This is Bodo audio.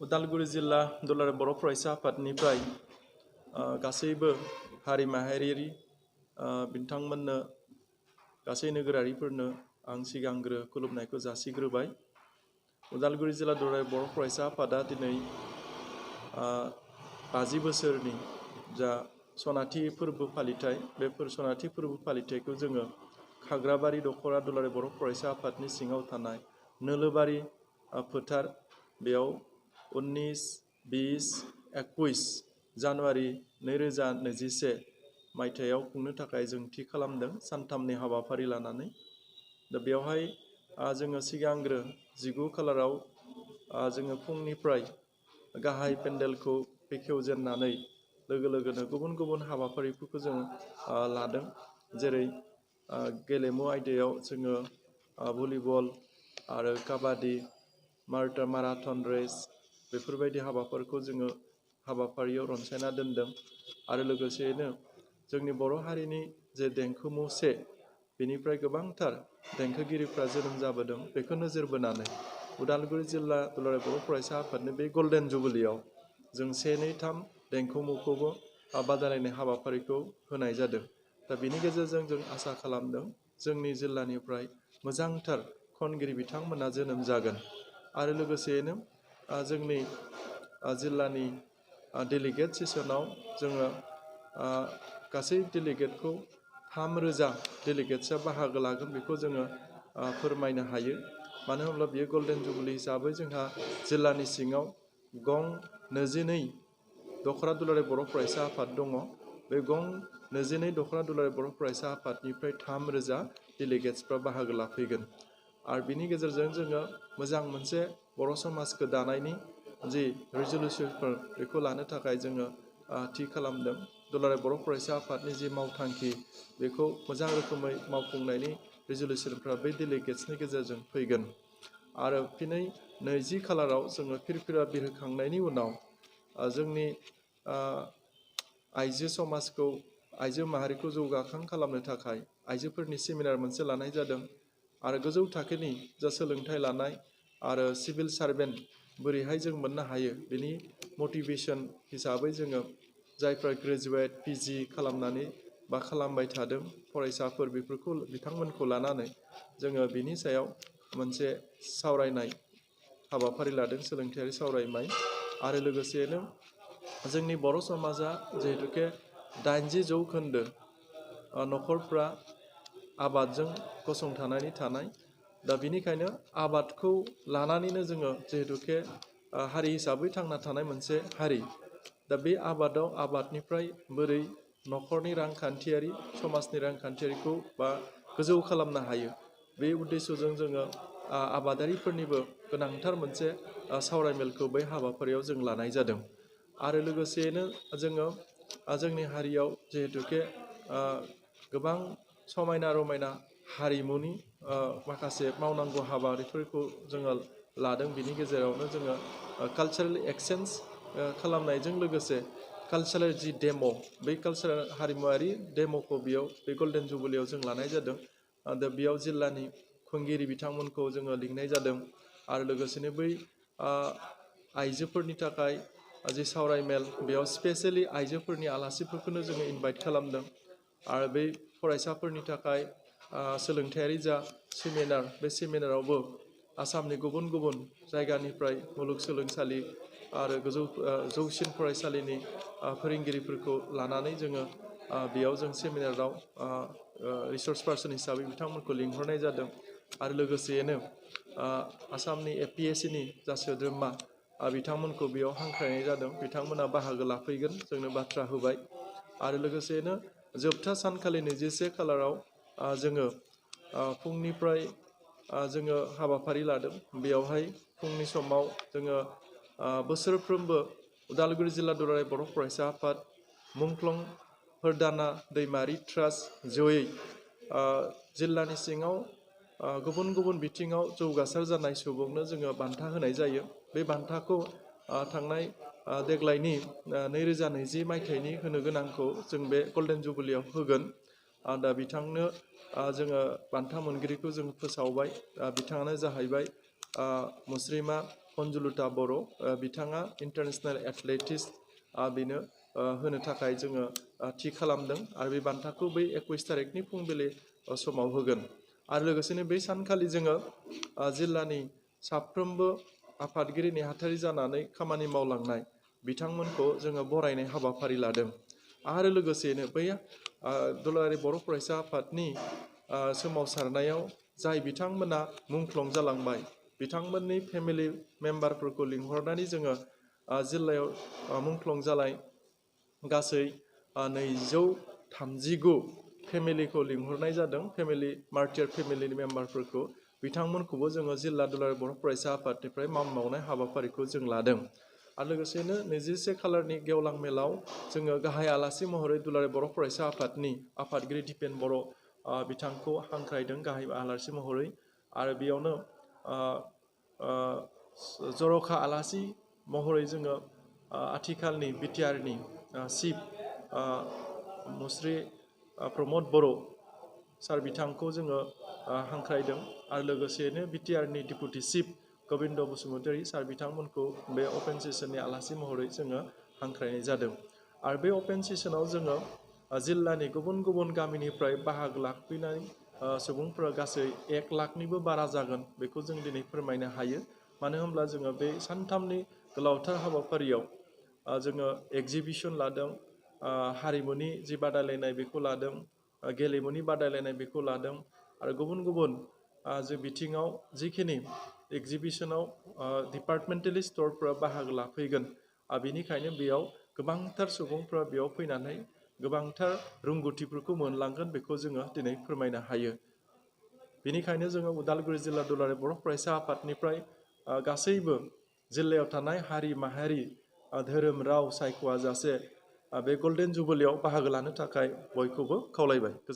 उदालगुरि जिल्ला दुलाराय बर' फरायसा आफादनिफ्राय गासैबो हारि माहारियारि बिथांमोननो गासै नोगोरारिफोरनो आं सिगांग्रो खुलुमनायखौ जासिग्रोबाय। उदालगुरि जिल्ला दुलाराय बर' फरायसा आफादा दिनै 50 बोसोरनि जा सनाथि फोरबो फालिथाय बेफोर सनाथि फोरबो फालिथायखौ जोङो खाग्राबारि दख'रा दुलाराय बर' फरायसा आफादनि सिङाव थानाय नोलोबारि फोथार बेयाव 19, 20, 21 जानुवारि 2021 मायथाइयाव खुंनो थाखाय जों थि खालामदों सानथामनि हाबाफारि लानानै। दा बेवहाय जोङो सिगांग्रो 19 खालाराव जोङो फुंनिफ्राय गाहाय पेन्डेलखौ बेखेवजेननानै लोगो लोगोनो गुबुन गुबुन हाबाफारिफोरखौ जों लादों। जेरै गेलेमु आयदायाव जोङो भलिबल आरो काबादि माराथन रेस बेफोरबायदि हाबाफारिखौ जोङो हाबाफारियाव रनसायना दोनदों। आरो लोगोसेयैनो जोंनि बर' हारिनि जे देंखो मुसे बेनिफ्राय गोबांथार देंखोगिरिफ्रा जोनोम जाबोदों बेखौ नोजोर बोनानै उदालगुरि जिल्ला दुलाराय बर' फरायसा आफादनि बे गल्डेन जुबिलियाव जों 1, 2, 3 देंखो मुखौबो बादायलायनाय हाबाफारिखौ होनाय जादों। दा बेनि गेजेरजों जों आसा खालामदों जोंनि जिल्लानिफ्राय मोजांथार खनगिरि बिथांमोना जोनोम जागोन। आरो लोगोसेयैनो जोंनि जिल्लानि डेलिगेट सेसनाव जोङो गासै डेलिगेटखौ 3000 डेलिगेट्सआ बाहागो लागोन बेखौ जोङो फोरमायनो हायो। मानो होनब्ला बेयो गल्डेन जुबिलि हिसाबै जोंहा जिल्लानि सिङाव गं 22 दख'रा दुलाराय बर' फरायसा आफाद दङ। बे गं 22 दख'रा दुलाराय बर' फरायसा आफादनिफ्राय 3000 डेलिगेट्सफ्रा बाहागो लाफैगोन। आरो बिनि गेजेरजों जोङो मोजां मोनसे बर' समाजखौ दानायनि जि रिजलिउसनफोर बेखौ लानो थाखाय जोङो थि खालामदों। दुलाराय बर' फरायसा आफादनि जि मावथांखि बेखौ मोजां रोखोमै मावफुंनायनि रिजलिउसनफ्रा बै डेलिगेट्सनि गेजेरजों फैगोन। आरो फिनै 20 खालाराव जोङो फिरफिरा बिरहोखांनायनि उनाव जोंनि आइजो समाजखौ आइजो माहारिखौ जौगाखां खालामनो थाखाय आइजोफोरनि सेमिनार मोनसे लानाय जादों। आरो गोजौ थाखोनि जा सोलोंथाइ लानाय आरो सिभिल सार्भेन्ट बोरैहाय जों मोननो हायो बेनि मटिभेसन हिसाबै जोङो जायफ्रा ग्रेजुवेट PG खालामनानै बा खालामबाय थादों फरायसाफोर बेफोरखौ बिथांमोनखौ लानानै जोङो बिनि सायाव मोनसे सावरायनाय हाबाफारि लादों सोलोंथायारि सावरायनाय। आरो लोगोसेयैनो जोंनि बर' समाजा जिहेतुके 80% न'खरफ्रा आबादजों गसंथानानै थानाय। दा बिनिखायनो आबादखौ लानानैनो जोङो जिहेतुके हारि हिसाबै थांना थानाय मोनसे हारि। दा बे आबादनिफ्राय बोरै न'खरनि रांखान्थियारि समाजनि रांखान्थियारिखौ बा गोजौ खालामनो हायो बे उद्देশ্যजों जोङो आबादारिफोरनिबो गोनांथार मोनसे सावरायमेलखौ बै हाबाफारियाव जों लानाय जादों। आरो लोगोसेयैनो जोङो जोंनि हारियाव जिहेतुके गोबां समायना रमायना हारिमुनि माखासे मावनांगौ हाबाफारिफोरखौ जोङो लादों। बिनि गेजेरावनो जोङो कालचारेल एक्सचेन्ज खालामनायजों लोगोसे कालचारेल जि डेम' बै कालचारेल हारिमुवारि डेम'खौ बेयाव बे गल्डेन जुबिलियाव जों लानाय जादों। दा बेयाव जिल्लानि खुंगिरि बिथांमोनखौ जोङो लिंनाय जादों। आरो लोगोसेनो बै आइजोफोरनि थाखाय जि सावरायमेल बेयाव स्पेसियेलि आइजोफोरनि आलासिफोरखौनो जोङो इनभाइट खालामदों। आरो बै फरायसाफोरनि थाखाय सोलोंथायारि जा सेमिनार बे सेमिनारावबो आसामनि गुबुन गुबुन जायगानिफ्राय मुलुगसोलोंसालि आरो जौसिन फरायसालिनि फोरोंगिरिफोरखौ लानानै जोङो बेयाव जों सेमिनाराव रिसर्स पार्सन हिसाबै बिथांमोनखौ लिंहरनाय जादों। आरो लोगोसेयैनो आसामनि APSCनि जा सोद्रोमा बिथांमोनखौ बेयाव हांख्रायनाय जादों। बिथांमोना बाहागो लाफैगोन जोंनो बाथ्रा होबाय। आरो लोगोसेयैनो जोबथा सानखालि 21 खालाराव जोङो फुंनिफ्राय जोङो हाबाफारि लादों। बेयावहाय फुंनि समाव जोङो बोसोरफ्रोमबो उदालगुरि जिल्ला दुलाराय बर' फरायसा आफाद मुंख्लं फोरदाना दैमारि ट्रास्ट जयै जिल्लानि सिङाव गुबुन गुबुन बिथिङाव जौगासार जानाय सुबुंनो जोङो बान्था होनाय जायो। बे बान्थाखौ थांनाय देग्लायनि 2020 मायथाइनि होनो गोनांखौ जों बे गल्डेन जुबिलियाव होगोन। दा बिथांनो जोङो बान्था मोनगिरिखौ जों फोसावबाय। बिथाङानो जाहैबाय मुस्रिमा अनजुलुता बर' बिथाङा इन्टारनेसनेल एथलेटिक्स बेनो होनो थाखाय जोङो थि खालामदों आरो बे बान्थाखौ बै 21 तारिखनि फुंबिलि समाव होगोन आरो लोगोसेनो बै सानखालि जोङो जिल्लानि साफ्रोमबो आफादगिरि नेहाथारि जानानै खामानि मावलांनाय बिथांमोनखौ जोङो बरायनाय हाबाफारि लादों आरो लोगोसेनो बै दुलाराय बर' फरायसा आफादनि सोमावसारनायाव जाय बिथांमोना मुंख्लं जालांबाय बिथांमोननि फेमिलि मेम्बारफोरखौ लिंहरनानै जोङो जिल्लायाव मुंख्लं जालाय गासै 239 फेमिलिखौ लिंहरनाय जादों फेमिलि मार्टियार फेमिलिनि मेम्बारफोरखौ बिथांमोनखौबो जोङो जिल्ला दुलाराय बर' फरायसा आफादनिफ्राय मान बावनाय हाबाफारिखौ जों लादों आरो लोगोसेनो 21 खालारनि गेवलां मेलाव जोङो गाहाय आलासि महरै दुलाराय बर' फरायसा आफादनि आफादगिरि दिपेन बर' बिथांखौ हांख्रायदों गाहाय आलासि महरै आरो बेयावनो जर'खा आलासि महरै जोङो आथिखालनि बिटिआरनि चिफ मुस्रि प्रमद बर' सार बिथांखौ जोङो हांख्रायदों आरो लोगोसेनो बिटिआरनि डिपुटि चिफ गबिन्द बसुमतारी सार बिथांमोनखौ बे अपेन सेसननि आलासि महरै जोङो हांख्रायनाय जादों आरो बे अपेन सेसनाव जोङो जिल्लानि गुबुन गुबुन गामिनिफ्राय बाहागो लाफैनाय सुबुंफोरा गासै 1 लाखनिबो बारा जागोन बेखौ जों दिनै फोरमायनो हायो मानो होनब्ला जोङो बे सानथामनि गोलावथार हाबाफारियाव जोङो एगजिबिसन लादों हारिमुनि जि बादायलायनाय बेखौ लादों गेलेमुनि बादायलायनाय बेखौ लादों आरो गुबुन गुबुन जे बिथिङाव जिखिनि एगजिबिसनाव डिपार्टमेन्टेलि स्टरफोरा बाहागो लाफैगोन बेनिखायनो बेयाव गोबांथार सुबुंफ्रा बेयाव फैनानै गोबांथार रोंगौथिफोरखौ मोनलांगोन बेखौ जोङो दिनै फोरमायनो हायो बेनिखायनो जोङो उदालगुरि जिल्ला दुलाराय बर' फरायसा आफादनिफ्राय गासैबो जिल्लायाव थानाय हारि माहारि धोरोम राव सायख'वा जासे बे गल्डेन जुबिलियाव बाहागो लानो थाखाय बयखौबो खावलायबाय गोजोन्थों।